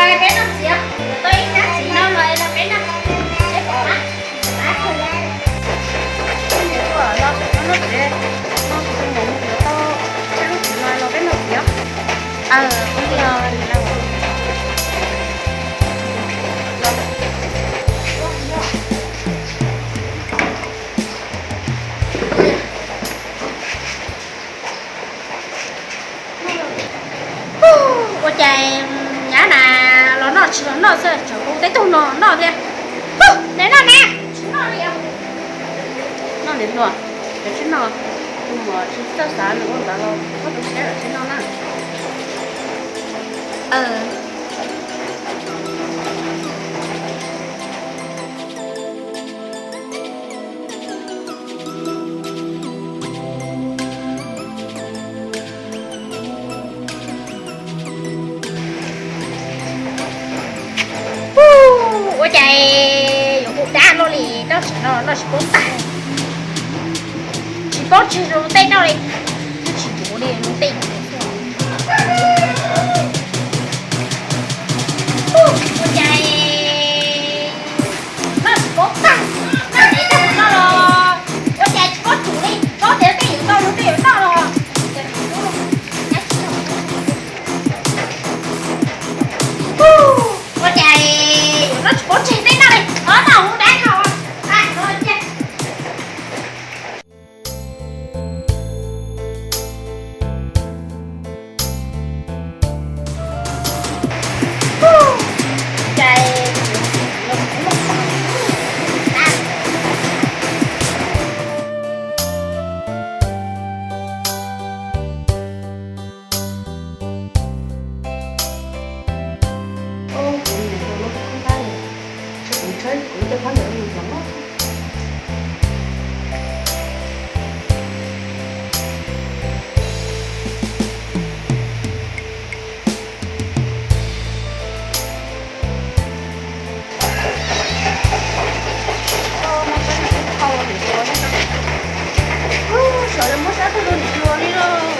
Peb noj txiv, tau ib hnab txiv no los peb noj. Peb pom na. Noj txiv, noj txiv, tau ib lub txiv no los peb noj txiv. Ua cas nyab mas los noj tsis los noj xwb, tseem hu tej tug no noj thiab. Neb noj ne, tsis noj li. Noj niam hluas, cov tsis noj, tus muam tsis txawj xav nws ua ntawd los koj tus siab lawm tsis noj na. Ua cas yuav hu dab luaj li, noj tsis noj, noj tsis paub tag, tsis paub tseg zoo tej noj li, twb tsis yuav li zoo tej. Ua cas noj tsis paub tag, noj tsis tag noj los ua cas tsis paub tseg li, paub tias tej yuav tau zoo tej yuav noj los. Ua cas yuav noj tsis paub tseg tej noj li, ob noj hu dab no. Kuv niam hluas no kuv qab, kuv tshawb kuv cov phab ntawd mus hloov. Sawv daws muab sab tug rau niam hluas li lauj.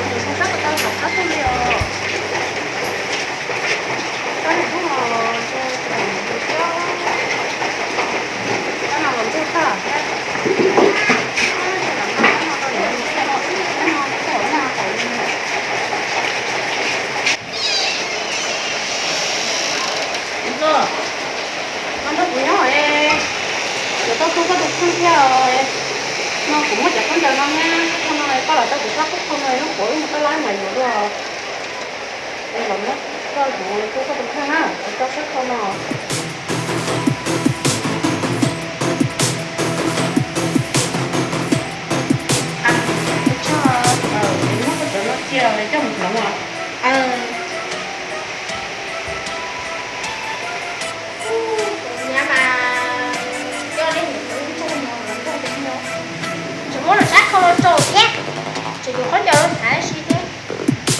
Niam hluas sab ko taw tom qab tug li os. Kab niam tub no, kab no los ntuj tag thiab. Koj nrog kuv nyob es, yuav tau tu koj tus kheej thiab os. No kuv muab cov khaub ncaws no nyab, koj no koj los tau kuv sab qub qhov no, lub qub ib mus koj lab mas yuav dua. Es los muab koj kuv tu koj tus kheej na, kuv tau sab qhov no. Muab koj cov no cia coj mus hloov os. Nyab mas coj li mus hloov ntsuag no, ntsuag tes no, tseem muab lub sab khau los rau thiab, tseem yuav khaub ncaws los hnav si thiab.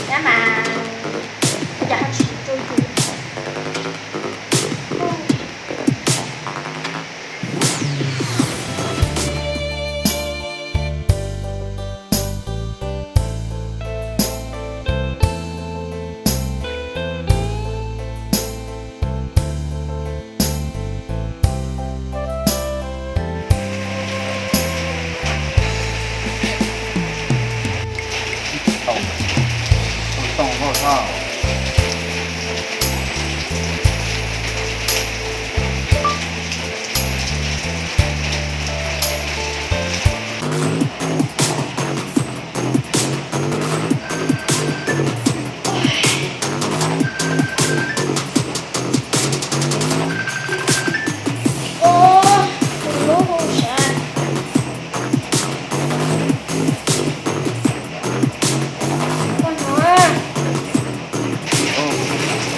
Nyab mas ua cas ho tsis rau yus. Tau, tau, tau, tau.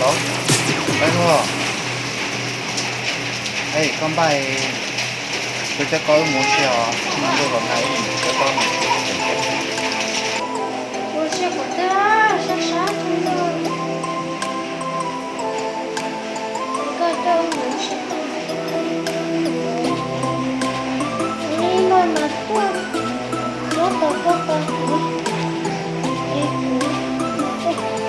Los, peb los. Ej, koj npaj, kuv coj koj wb mus ua si os, tsis muaj ntuj los nag wb mus coj koj mus. Ua si qhov twg sab sab xwb na. Koj coj wb mus ua si. Kuv li no mas tuaj, nyob tau koj tau kuv, es kuv mas tuaj.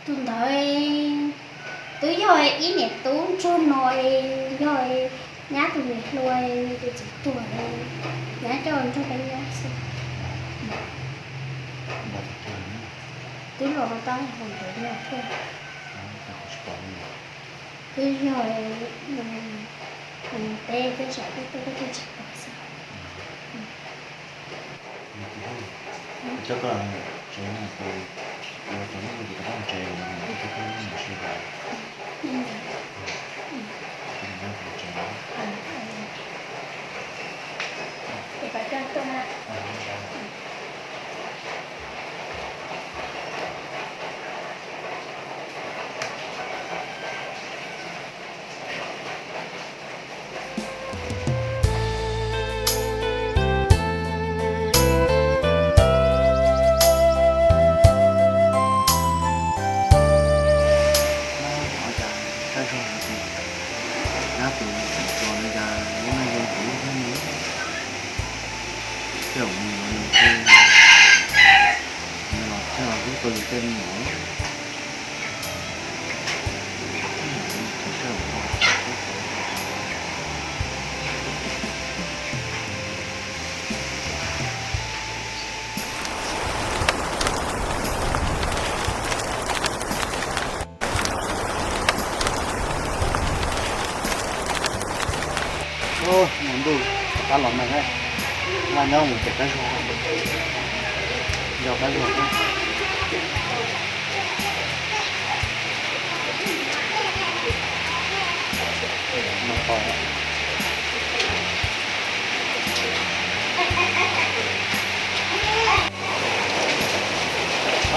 Tus ntawd twb yog ib niam tub ntsuag no, yog nyab tus niam hluas, tus txiv tuag, nyab coj ntsuag peb nyob xwb. Twb los tau hauv ntawd no thiab. Twb yog peb tej tsam tej tuaj tej tsis pom xwb. Coj koj tsev no ces ua tau lub ntsis rov qab mus tsev, coj koj lub ntsis sib hlawv. Nyab tus txiv tuag no cas lub neej zoo kuv lub thiab ne. Tej zaum nws yuav nws thiaj, nws los thiaj los hlub tau yus tej me nyuam. Ub, ntuj, rov qab los neeg, nqa nyob mus pem qab zuag, nco qab zuag.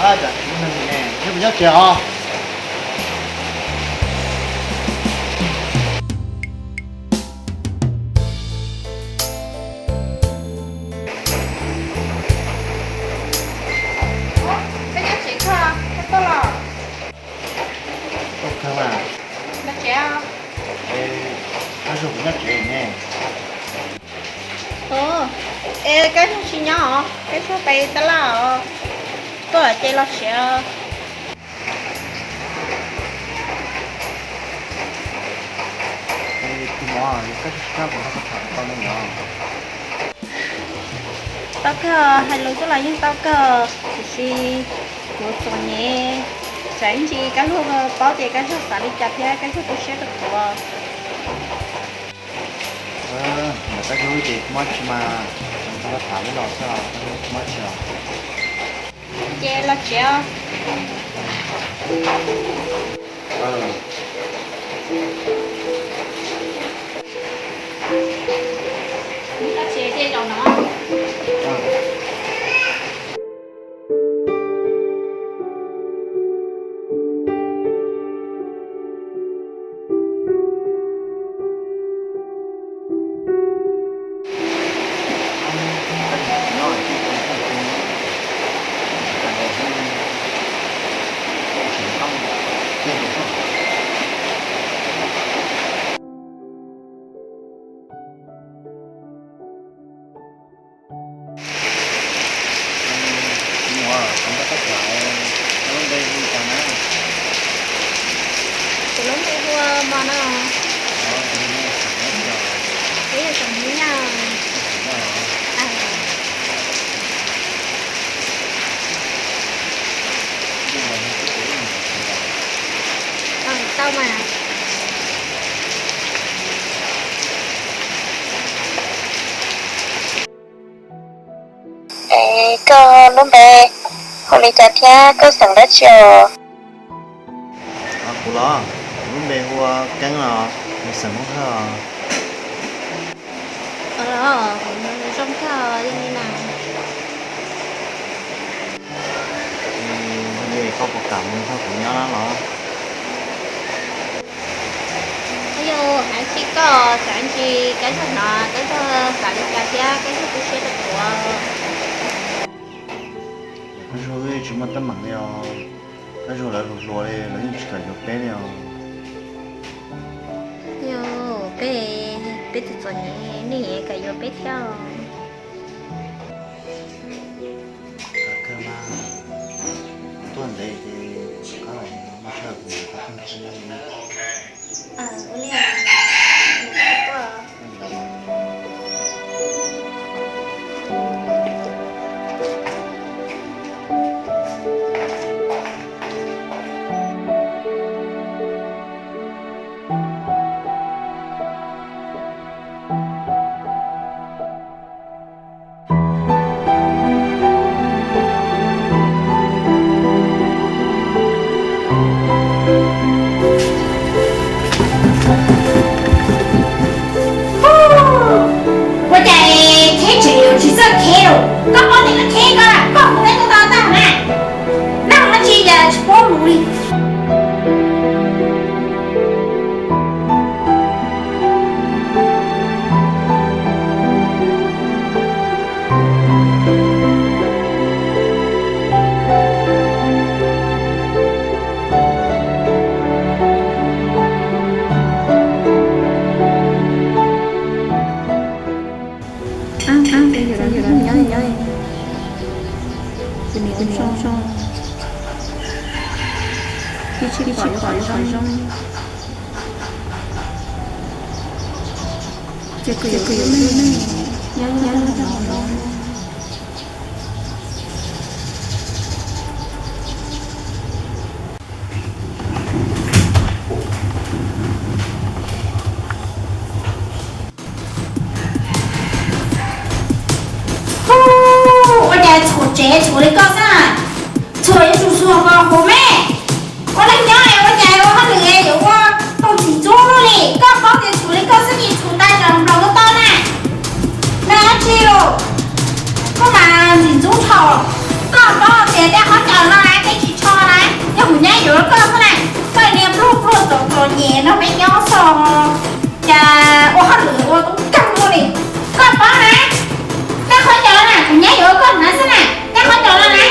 Ab, tsam tsis muaj neeg ne, neb puas nyob tsev os? Koj nyob tsev koj, koj tuaj los? Tuaj kawg mas. Nyob tsev os? Es, Kab Zuag puas nyob tsev ne? Ub, es Kab Zuag tsis nyob os, Kab Zuag pem tab laj os. Tuaj ces los tsev os. Es tus muam, yog Kab Zuag tsis nyob kuv nrog koj tham tau ne yom? Tau kawg, hais lus xwb los yeej tau kawg, tiam sis kuv txom nyem, tsam ib ntsis Kab Zuag paub ces Kab Zuag xav li cas thiab Kab Zuag tu siab rau kuv. Ntawm Kab Zuag ces kuv muab tsis mas, txog koj tham ib los xwb, kuv muab tsis os. Ces los tsev os. Tsev ces zaum no. Mos no. Peb yog tsoom Hmoob Nyab. Tau mas. Es koj lub npe hu li cas thiab koj xeem dab tsi os? Kuv los, kuv lub npe hu ua Keeb los, kuv xeem Hmoob Thawj os. Zoo kawg li na. Yog li koj puas kam mus nrog kuv nyob los? Yog hais tsis koj xav ntsis Kab Zog no, Kab Zog xav li cas thiab Kab Zog tu siab rau kuv. Kab Zog tsis muaj teeb meem li os. Kab Zog lawv hluas hluas li, lawv yeej tsis kam yuav peb li os. Yog peb, peb tus txom nyem nej kam yuav peb thiab. Kawg mas, tuaj ntev ces koj maj sawb kuv, koj tuaj nrog peb nyob li. Ua cas kheb tseem yuav tsis txawj kheb lawm? Koj paub tias koj kheb koj, koj mus peb tub tau tag na. Noj dab tsi cas tsis paub mus li. Tus niam zoo, tus niam zoo, tus tsis pom yuav qhov zoo. Ces kuv yuav tus neeg nyob nyob rau hauv no. Ua cas txhuam tsev txhuam li koj xwb? Txhuam yuav tsum txhuam kom huv me. Ua neej nyob es ua cas ua hauj lwm yuav ua tau ntxim ntxub luaj li. Koj paub tias txhuam li koj xwb ces txhuam tas tso nplaum koj tau na. Noj dab tsi los? Koj mas ntxim ntxub dhau. Koj paub tias tej qhov cawm no na tej tsis tsho na, yog kuv nyab yuav koj xwb na. Koj niag pluag pluag txom txom nyem nrog peb nyob xwb, cas ua hauj lwm ua tub kawg luaj li. Koj paub na, tej qhov cawm na kuv nyab yuav koj hnav xwb na. Tej qhov cawm no na,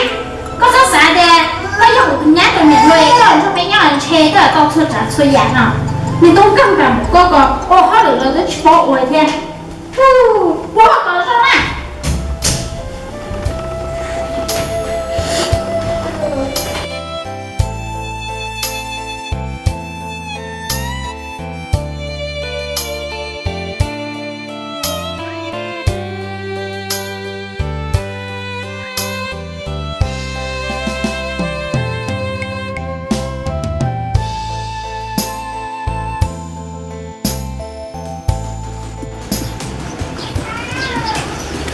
koj txhob xav tias koj yog kuv tus nyab tus niam hluas es koj nrog peb nyob ntshe koj tau txhua tsav txhua yam no. Niag tub kawg nkaus koj ko ua hauj lwm los twb tsis paub ua thiab. Ua kom zoo na.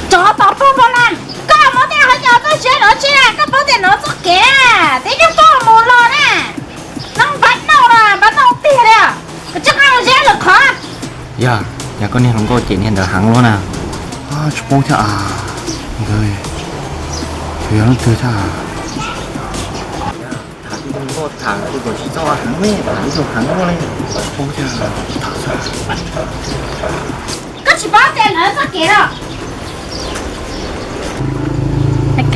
Tsov tom pug pov na, koj muab tej qhov cos txoj sia no tsi na, koj paub tias no txoj kev na, twb yog koj mus los na. No npab noj na, npab noj tiag li, koj tsis qab zeb lawm qhov. Yog, yog koj niag hluas nkauj cem niag ntawd heev luaj na. Tsis paub thiab as, nkawd, tsuas yog leej twg thiab. Tham tus hluas nkauj tham tus kom tsis txhob heev ne, tham ib tug heev luaj li. Tsis paub thiab, tham xwb. Koj tsis paub tias lawv txoj kev los.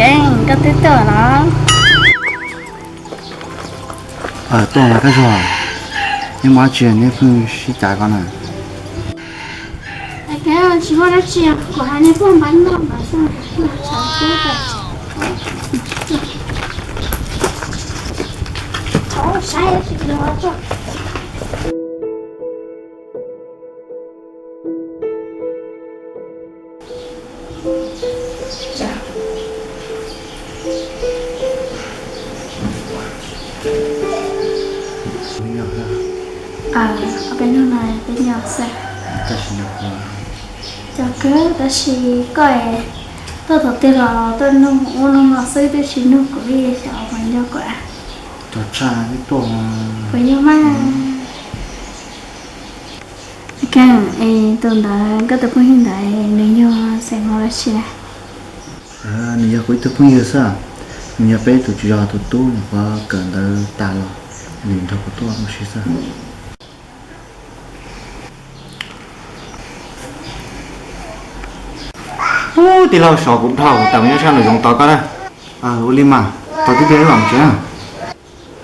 Kev koj twb tuaj los. Tuaj mas Kab Zog, neb muaj dab tsi neb pheej sib cav ko na? Tsis muaj dab tsi, kuv hais niag pog npab noj mas xwb. Saib. Ob peb hnub no peb nyob xwb. Cov kawg tab sis koj tuaj thaum twg los tuaj nug ua luag no xwb twb tsis nug kuv li xyov puas nco kuv. Puas yog mas? Kheej, es tus ntawd, koj tus phooj ywg ntawd nws yog xeem Hmoob dab tsi na? Nws yog kuv ib tug phooj ywg xwb. Nws yog peb tus tswv zos tus tub, nws qhuav kawm ntawv tas los nws nrog kuv tuaj ua si xwb. Ub, tij laug, sov kuv dhau, kuv tawm mus nyob sab nraum zoov tos koj na. Ua li mas, tos tib pliag wb mam mus tsev na.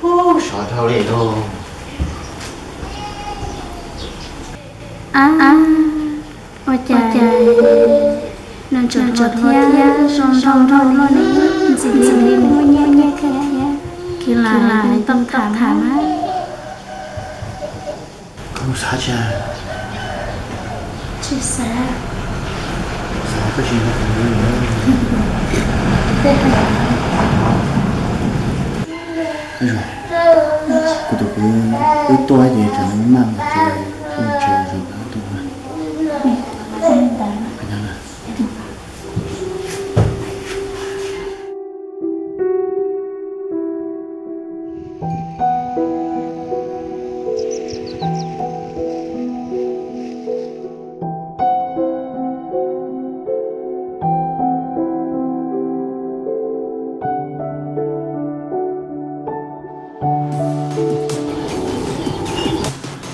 Ub, sov dhau li lauj. Ab, ua cas nws tseem hluas thiab zoo nraug luaj li, ntxim li muaj nyiaj thiab. Kheej, lam tau tham na. Koj xav tsis? Tsis xav. Xav koj tsis nrog kuv mus. Kuv tus kwv wb tuaj ces tsam nws maj mas ces wb mus tsev zoo na tus.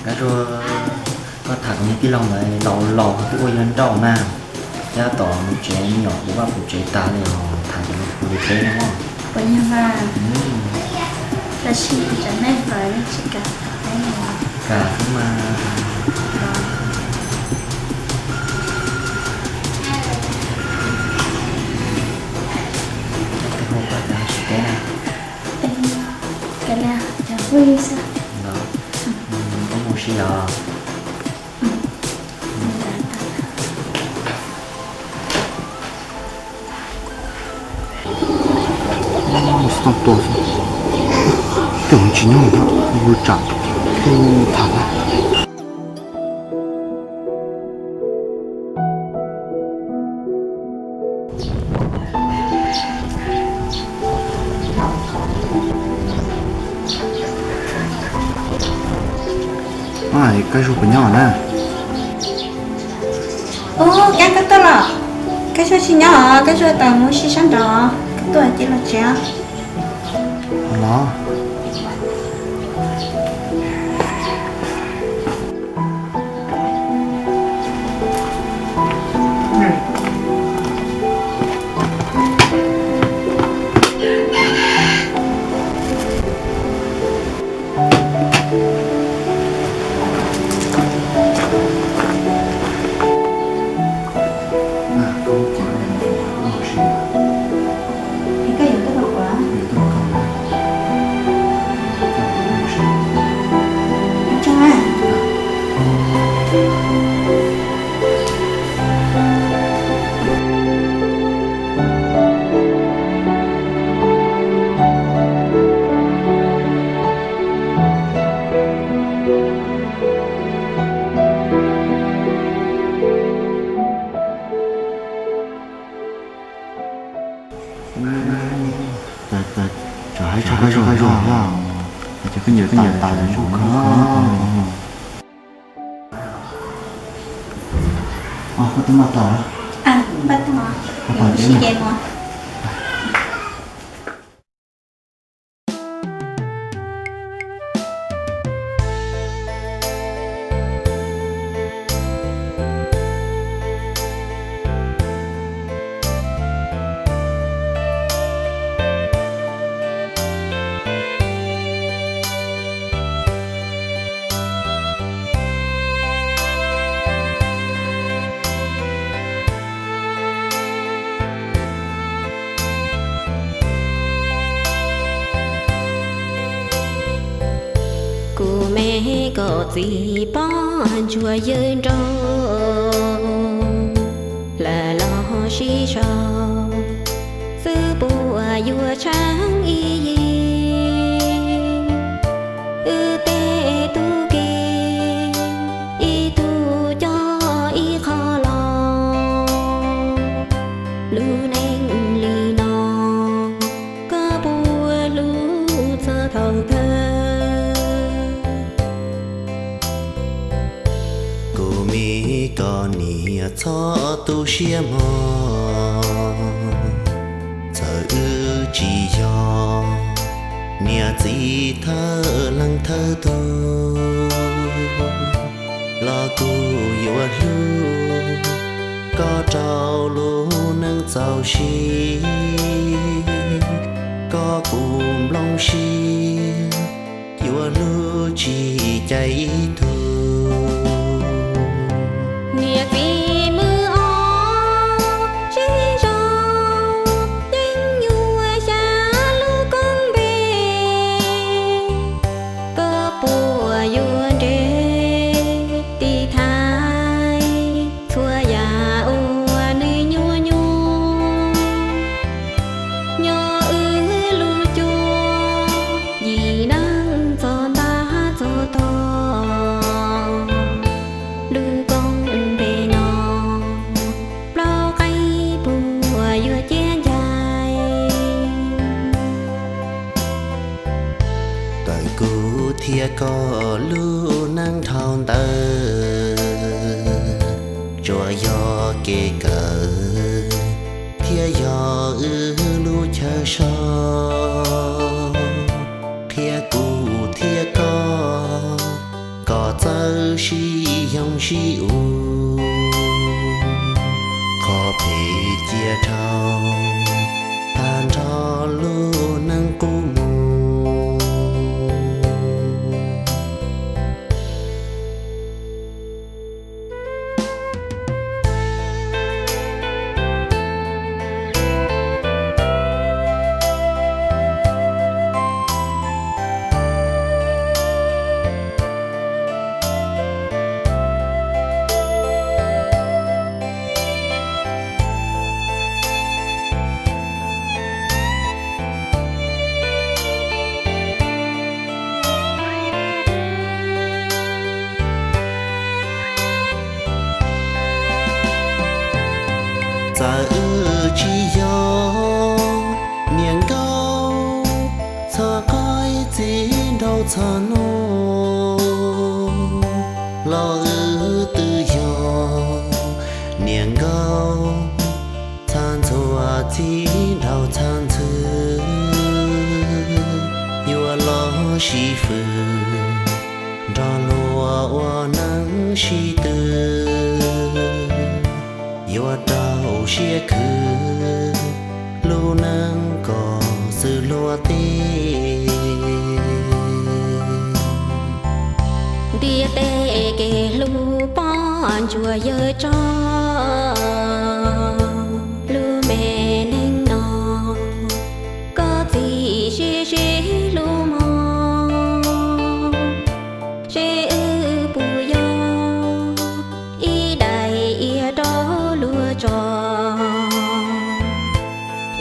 Kab Zuag, koj tham kuv niag tij laug ntawd laus laus twb ua yuav nrauj na. Tab tom mus tsev me nyuam puv vaj puv tsev tas li os, tham cov lus puv li teb no. Puas yog mas? Tab sis cov neeg ntawd tsis kam tham peb no. Kam xwb mas. Tej hauj koj cov tsis teb na. Cov phooj ywg xwb. Koj mus si os. Mus txog tua xwb, coj tsis nyob, mus tsam, tham na. Kab Zuag puas nyob na? Ub, Kab, koj tuaj los? Kab Zuag tsis nyob os, Kab Zuag tawm mus si sab nraud, koj tuaj ces los tsev os. Los. Tsam haib tshaj qab zog, ces koj nyiam tas tas zoo kawg. Koj twb npaj tau, npaj tau, sib ces mus. Kuv me kom txiv poj ntsuag yawg nraug lawv los sib sau, xwb puas yuav tsheej ib yig. Wb tej Tub ke, ib tug coj ib qho los, lub neej li no koj puas hlub txog thaum kawg? Kuv me koj niam txhob tu siab mog, txawm wb tsis yog niam txiv thawj leej thawj tug, los kuv yuav hlub koj rau lub neej txaus siv, koj puas nplooj siab yuav hlub tsis cais ib tug? Niam txiv mwm ob sib zog, yeej yuav xya lub koob npe, koj puas yuav nres tiv thaiv txhua yam uas nws nyuaj nyuaj? Nyob wb lub cuab yim neej txog ntab txog tog, lub koob npe no plaub qaib puas yuav ciab ncais? Tawm kuv thiab koj lub neej dhau ntawd, tsuas yog kev kawm thiab yog wb lub chaw soj, qhia kuv thiab koj kom txawj sib yoog sib ua, qhov phem cia dhau tag nrho lub neej qub mus. Txawm wb tsis yog niam nkauj txog qaib txiv nraug txog nus, los wb twb yog niam nkauj txog ntxhua txiv nraug txog ntxhw, yuav los sib fwm nrog luag ua neej sib tw, yuav rau siab khwv lub neej kom xwm luag teb. Ntiaj teb kev hlub poj ntsuam yawg tso, lub me neej no koj txiv sib sib hlub mog, seb wb puas yog ib daim iav rau luag tso.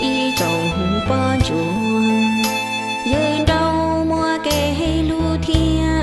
Ib tsoom poj ntsuam yawg nrauj muaj kev hlub thiab.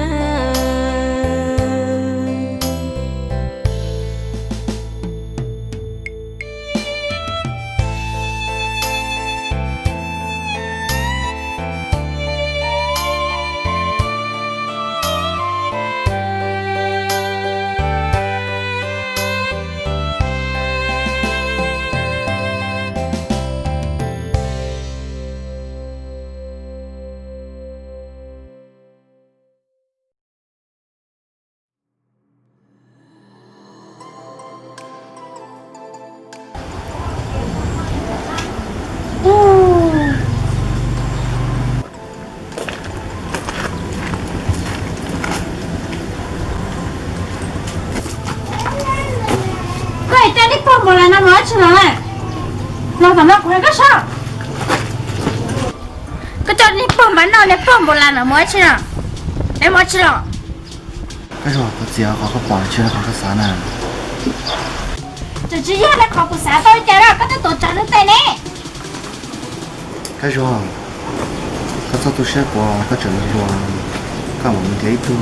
Koj ib teg nej pog npaum las no mus dab tsi los? Los tom no kuv hais koj seb. Koj coj nej pog npaum no, nej pog npaum las no mus dab tsi no? Nej mus dab tsi los? Koj Zuag, koj txiv, qhov koj pom tsis yog qhov koj xav na. Tsis yog li qhov kuv xav tau li cas na, koj twb tuav tsam lub teg ne. Koj Zuag, koj txhob tu siab kuv, koj tseem hluas, koj mam mus nrhiav ib tug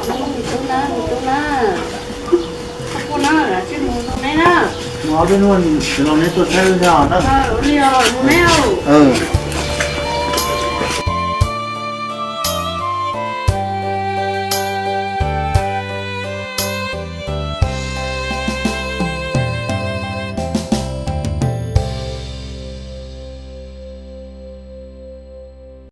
Tus na, tus na. Koj poj na, tsis mus neb na. Mus ob peb hnub los neb tuaj saib wb thiab na. Li os, mus neb.